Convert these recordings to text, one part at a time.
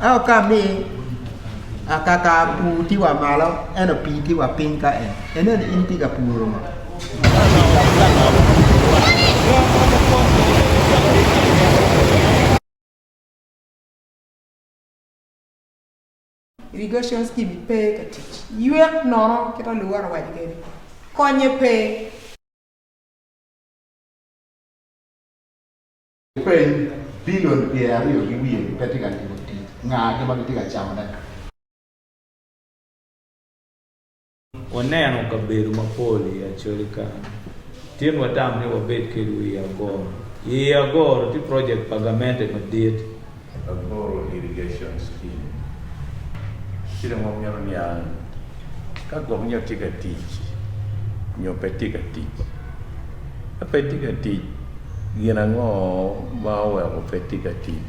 Outcome ni akaka pur tye wa malo ento pii tye wa piny ka en enoni in itye ka puro ngo? Irrigation scheme pe ka tic ywek nono kit ma luwot owaco kwede konye pe. Peny, Bilion pyeraryo ki wiye-ni pe tye ka timo tic, ngagi ma gitye ka camone? Waneno kabedo mapol i Acholi kany. Tin watamo ni wabed kedwu i Agoro. I Agoro tye project pa gamente madit. Agoro Irrigation Scheme ci dong wamito niang ka gwok nyo tye ka tic nyo pe tye ka tic. Ka pe tye ka tic, gin ango ma oweko pe tye ka tic?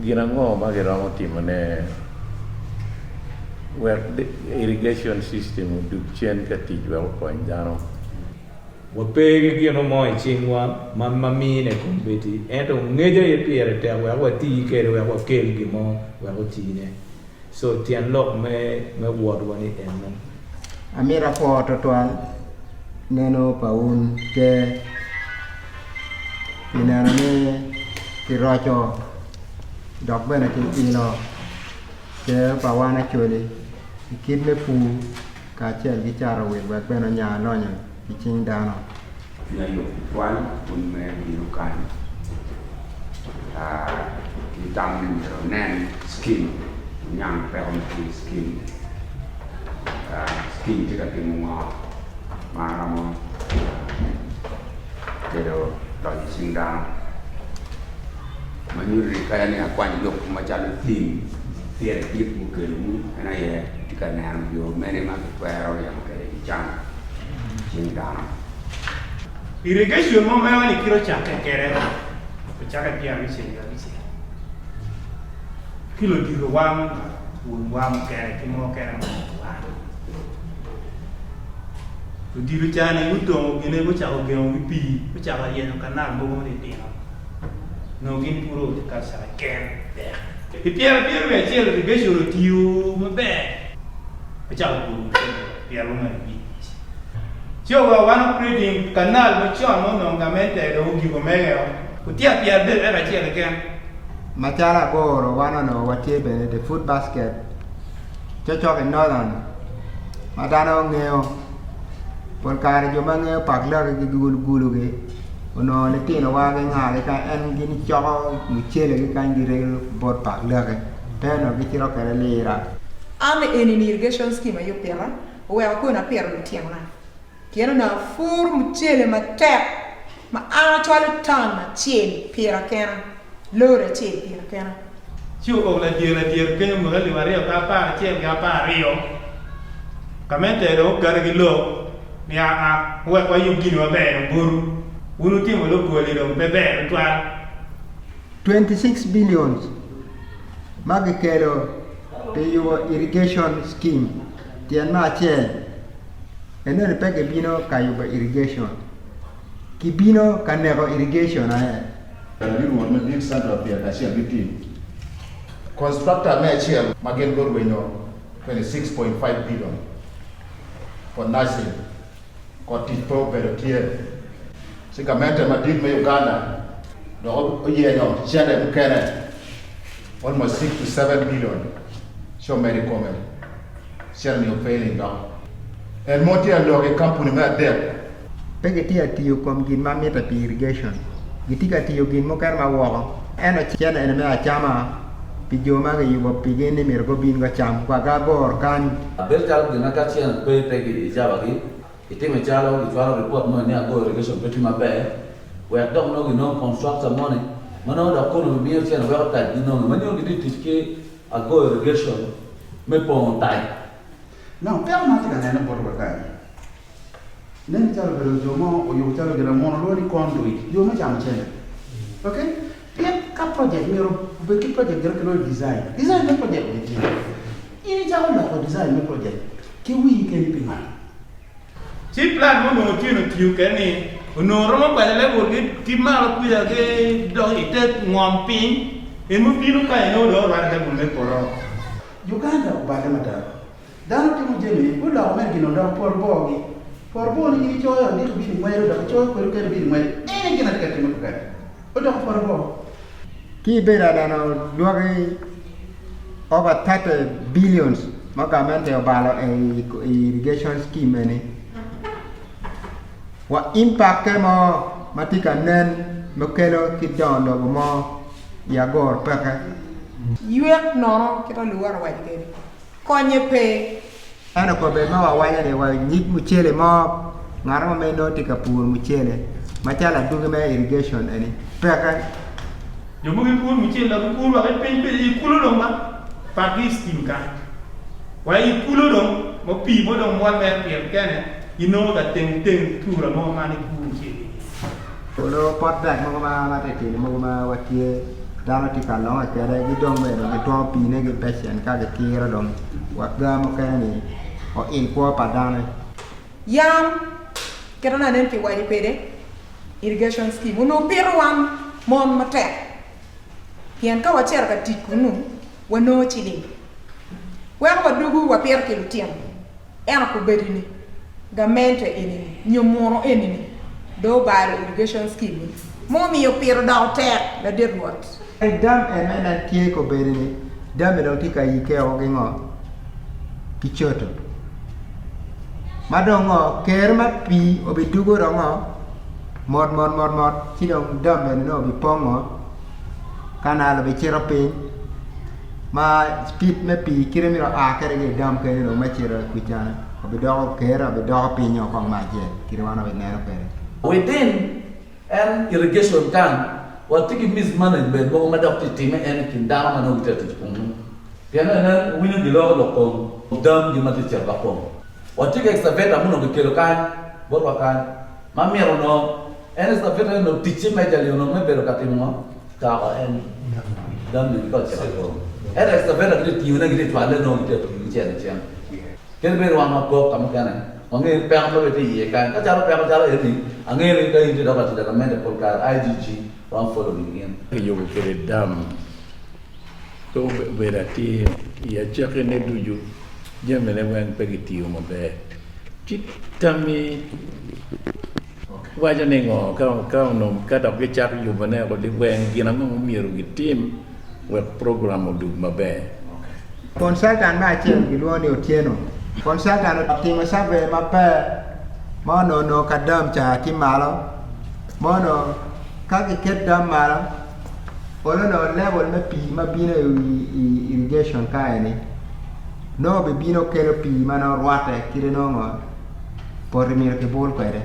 Gin ango ma kiromo timone wek irrigation system odug cen ka tic wek okony dano? Wape ki gino mo i cingwa ma ma mine kombeddi, ento ngec aye pire tek wek wati kwede wek wakel gin mo wek otine. So tyen lok me me wotwa ni eno. Amito apwo twatwal neno pa wun ker pi neno ni kiroco dok bene kiilo ker pa wan Acholi i kit me pur. kacel ki cato wil wek bene onya lonyo i cing dano. Cwinya yom tutwal pwony me bino kany ki tam ni myero onen scheme oniang peko ma tye i scheme scheme tye ka timo ngo ma romo kelo lonyo i cing dano ma nyuto ni kadi ni akwany lok macalo theme pire dit mukelowu en aye tye ka neno yo mene ma kitwero ryemo kwede ki can i cing dano. Irrigation mo mewa ni kite ocakke kede ocakke pyerabicel wiye abicel ki ludito wa wonwa mukene ki mo kene ma wa ludito ca-ni gutongo gine gucako gengo ki pii gucako yenyo kanal mogo matitino nongo gin puro horticulture keken tek. I pyerabiro wiye acel irrigation otiyo maber ocako puro mucele pyerabongwen abic ci oweko wan upgrading kanal macon ma onongo gamente dong ogiko mege o otyeko pyeradek eka acel keken. Macalo agoro wan onongo watye bene the food basket cokcok i Northern ma dano ngeyo pol kare jo ma ngeyo pak laki ki gulugi onongo litinowa gingare kany en gin coko mucele ki kany girego bot pak laki pe onongo gicito kwede lira. An eni-ni irrigation scheme aye opita oweko koni apito lutinona pien onongo apuro mucele matek ma an acwalo ton acel pira kena, lori acel pira kena. Ci okok ladyer ladyer kenyo mwaka alip aryo ki 11 ki 12, gamente dong okati ki lok ni aa wuwek wayub gini maber dong botwu, wun wutimo logoli dong pe ber tutwal. 26 billions ma kikelo pi yubo irrigation scheme tyen me acel enoni pe kibino ka yubo irrigation kibino ka neko irrigation aye. Ladit Rwot madit Sandra Opier kacel ki tim constructor me acel ma gin gurwenyo 26.5 billion for nursing kod tic pe obedo tye ci gamente madit me Uganda dok oyenyo cente mukene almost 6 to 7 billion ci omedo i kome cente ni ofailing dok en mo tye alok i kampuni me adek. Pe gitye ka tiyo kom gin ma mitte pi irrigation. Gitye ka tiyo gin mukene ma woko. Ento cente eni me acama pi jo ma kiyubo pigi ni myero gubin gucam wa gagor kany. Bedo calo gin ma ka cente pe pe i cabagi, itime calo gicwalo ripot moni ni agoyo irrigation pe tye maber, wek dok nongo ginong constructor moni ma nongo dok kono gimiyo cente weko tac ginonge ma nongo gitye tic ki agoyo irrigation me pongo tac. Now, peko ma atye ka nene bot wa kany, nen calo obedo jo mo oyubo calo gin amuno lwongo ni conduit, yo me camo cente. Ok? Pien ka project myero obed ki project gire kilwongo ni design. Design me project bene tye. In icako loko design me project ki wii keni pi ngo? Ci plan ma onongo tyen otiyo kwede ni onongo romo kwalo level ki malo kwica ki dok i te ngom piny. En mubino kany nongo dong orwate level me poto. Uganda oballe mada. Dano timo jami, guloko mere gin odoko poto bogi. Poto bo ni in icoyo odiko ibino ingwedo dok icoyo kwede okene ibino ingwedo. En aye gin atye ka timo kakare. Odoko poto bo. Ki ibedo aneno lwaki over 30 billions ma gamente obalo i irrigation scheme eni wa impact-te mo ma tye ka nen ma kelo ki dongo lobo mo i agoro peke. Ywek nono kit ma luwot owaco kwede konye pe. Ento kobbe ma wawaco ni wa nyig mucele mo, ngat mo ma inongo tye ka puro mucele macalo adwogi me irrigation eni peke. Jo mogo gipuro mucele dok gipuro wa ki piny kwede i kulu dong ma pat ki i ctim kany wa i kulu dong ma pii mo dong mol mere pire kene inongo ka teng teng tura mo ma ipuro mucele iye. Olo pot dek mogo ma matitino mogo ma watye dano tye ka longe kwede ki dong bene gitwomo piine ki becen ka gikiro dong wek ga mukene ni oil kwo pa dano. Yam kit ma lanen kiwaco kwede, irrigation scheme onongo pito wan mon matek pien ka wacito ka tic kunnu wanongo ciling weko wadugu wapito ki lutino. Ento kobeddi ni gamente eni-ni nyo muno eni-ni dong obalo irrigation scheme ni mumiyo pito doko tek ladit Rwot. Dam en ma en tye kobeddi ni dami dong tye ka yike woko ki ngo? Ki coto. Ma dong ngo? Kero ma pii obidugo dong ngo? Mot mot mot mot ci dong dam eni nongo obipongo kanal obicito piny. Ma speed me pii kite myero oa kwede ki i dam kenyo dong me cito i kwicane obidoko kere obidoko piny o kong me acel kite wan obineno kwede. Within en irrigation kany watye ki mismanagement mogo ma dok tye time en i kin dano ma nongo gitye ka tic kunu pien enen wuwinyo giloko lok kom dam gi ma tye cito ka pong. Watye ki excavator ma onongo kikelo kany botwa kany ma myero onongo En excavator eni onongo ticce majorly onongo me bedo ka timo ngo? Toko en dam eni ka ocito pong. Ento excavator gitye tingone gitye cwale nongo gitye ka tingo gicito icen. Kadi bed wan wakok ka mukene, wangeyo ni peko ma bene tye iye kany. Ka calo peko calo eni, angeyo ni ka in tye dok latic gamente pol kare IGG romo following in. Kiyubo kwede dam pe obedo atir i acakkine ducu jamine weng pe kitiyo maber ci tammi Waco ni ngo ka onongo ka dok gicako yubone woko liweng gin ango ma myero gitim wek program odug maber? Consultant me acel gilwongo ni Otieno. Consultant otimo survey maber ma onongo onongo ka dam ca tye malo ma onongo ka giket dam malo olo onongo level me pii ma bino i irrigation ka eni nongo bibino kelo pii ma nongo rwate kite nongo poti myero kibul kwede.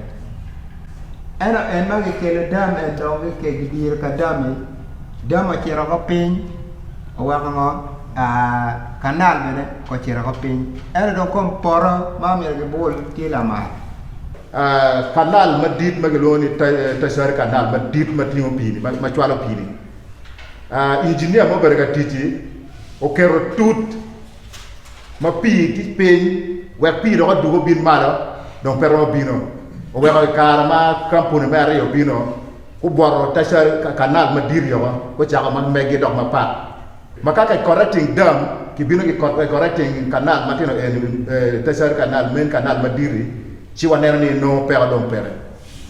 Ento en ma kikelo dam en dong kidiro ka dam-mi, dam ocito oko piny oweko ngo kanal bene ocito oko piny ento dong kom poto ma myero kibul tye lamal. Kanal madit ma kilwongo ni tertiary canal madit ma tingo pii-ni ma cwalo pii-ni injinia ma obedo ka tic-ci oketo tut ma pii tye piny wek pii dok odug obin malo dong pe romo bino. Oweko i kare ma kampuni me aryo obino, gubwoto tertiary canal madit woko, gucako ma megi dok mapat. Ma ka ki correcting dam, kibino ki correcting canal matino eni, tertiary canal, main canal madit-ti, ci waneno ni nongo peko dong peke.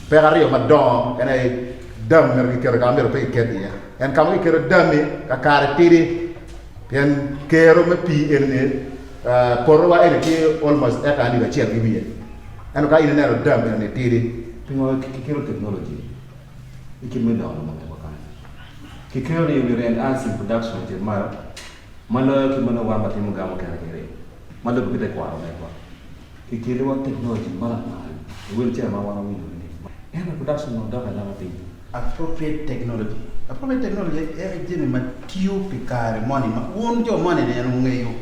Peko aryo madongo en aye dam myero kiketo ka ma myero pe kiket iye. En ka ma kiketo dam-mi kakare tidi. Pien kero me pii eni-ni, potowa eni tye almost eka alip acel ki wiye. Ento ka in ineno dam eni tidi. Pingo kikelo technology i kit me dongo ma megwa kany? Kikelo ni myero enhancing production ocit malo ma loyo kit ma nongo wan watimo ga mukene kwede ma lubbe ki tekwaro megwa. Kikeliwa technology ma lamal i wel cene ma wan wawinyo ni ento production dong dok adoka piny. Appropriate technology. Appropriate technology en jami ma tiyo pi kare moni ma wun jo moni ni en wungeyo.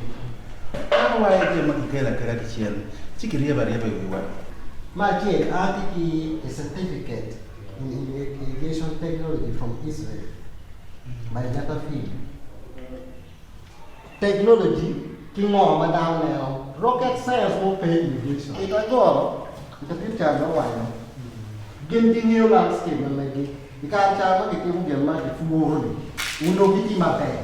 Ka wa aye jami ma kikelo akela ki cen ci kiryebo aryeba i wiwa. Me acel, atye ki a certificate in irrigation technology from Israel by Netafim. Technology ki ngo ma dano neno, rocket science mo pe i irrigation. Ito agoro, latin ca dong owaco, gin gingeyo landscape ma megi. I kare ca ma gitimo gin ma gipuro-ni. Onongo gitye maber.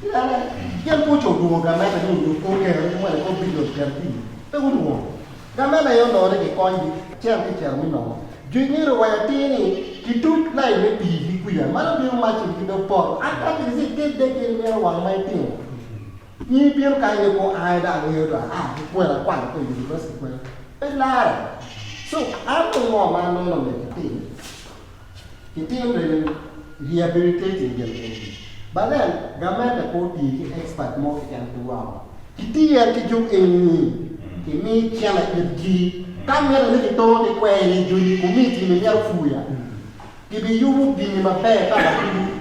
Inene, gin pe oco dwongo gamente ni onyut kor kero ni mwene kor bilion pyerabic. Pe gudwongo. Gamente aye onongo ni gikonygi cen ki cito me nongo. Jo myero owac atir ni kituc lain me pii ki kwica. Mano bino macin ki dog poto. Ata kiti ci itit dek in imito wang ma itimo. In ibino kany ni ko an dong angeyo dong aa ki kwena akwanyo ki i university kwena. Pe lare. So an dong ngo ma aneno myero kitim? Kitim rehabilitating gin eni. But then gamente pe otiyo ki expert mo keken ki woko. Kitiyo en ki jo eni kimi cene itgi. Ka mitte ni kitor ki kwer ni joni komiti ni myero puya. Kibiyubo gini maber ka latudu.